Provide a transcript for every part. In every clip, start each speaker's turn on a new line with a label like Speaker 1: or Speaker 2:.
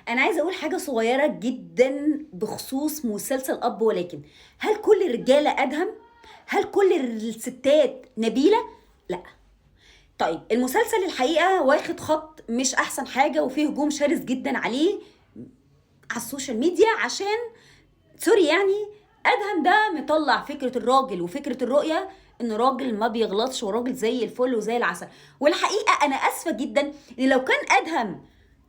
Speaker 1: انا عايزه اقول حاجة صغيرة جدا بخصوص مسلسل اب ولكن. هل كل الرجالة ادهم؟ هل كل الستات نبيلة؟ لا. طيب المسلسل الحقيقة واخد خط مش احسن حاجة، وفيه هجوم شرس جدا عليه على ال social media، عشان sorry يعني ادهم ده مطلع فكرة الراجل وفكره الرؤية ان راجل ما بيغلطش وراجل زي الفل وزي العسل. والحقيقة انا اسفه جدا ان لو كان ادهم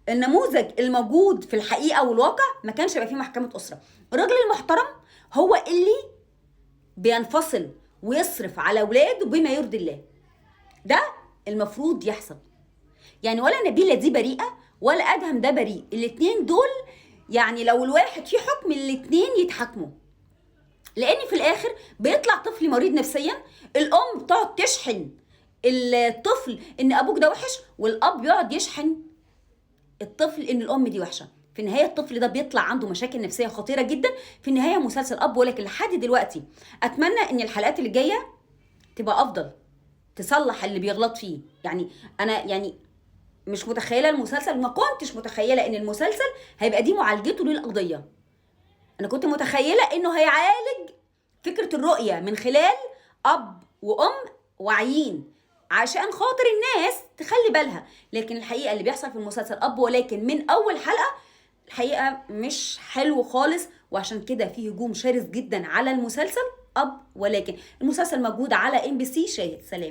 Speaker 1: النموذج الموجود في الحقيقة والواقع ما كانش هيبقى فيه محكمة اسره. الراجل المحترم هو اللي بينفصل ويصرف على اولاده بما يرضي الله، ده المفروض يحصل. يعني ولا نبيلة دي بريئة ولا ادهم ده بريء، الاتنين دول يعني لو الواحد فيه حكم الاتنين يتحاكموا، لان في الاخر بيطلع طفل مريض نفسيا. الام بتقعد تشحن الطفل ان ابوك ده وحش، والاب يقعد يشحن الطفل ان الام دي وحشة. في النهاية الطفل ده بيطلع عنده مشاكل نفسية خطيرة جدا. في النهاية مسلسل اب ولكن لحد دلوقتي اتمنى ان الحلقات اللي جاية تبقى افضل، تصلح اللي بيغلط فيه. يعني انا يعني مش متخيله المسلسل، ما كنتش متخيله ان المسلسل هيبقى دي معالجته للقضية. انا كنت متخيله انه هيعالج فكرة الرؤية من خلال اب وام واعيين عشان خاطر الناس تخلي بالها، لكن الحقيقة اللي بيحصل في المسلسل اب ولكن من اول حلقة الحقيقة مش حلو خالص، وعشان كده في هجوم شرس جدا على المسلسل اب ولكن. المسلسل موجود على MBC شاهد. سلام.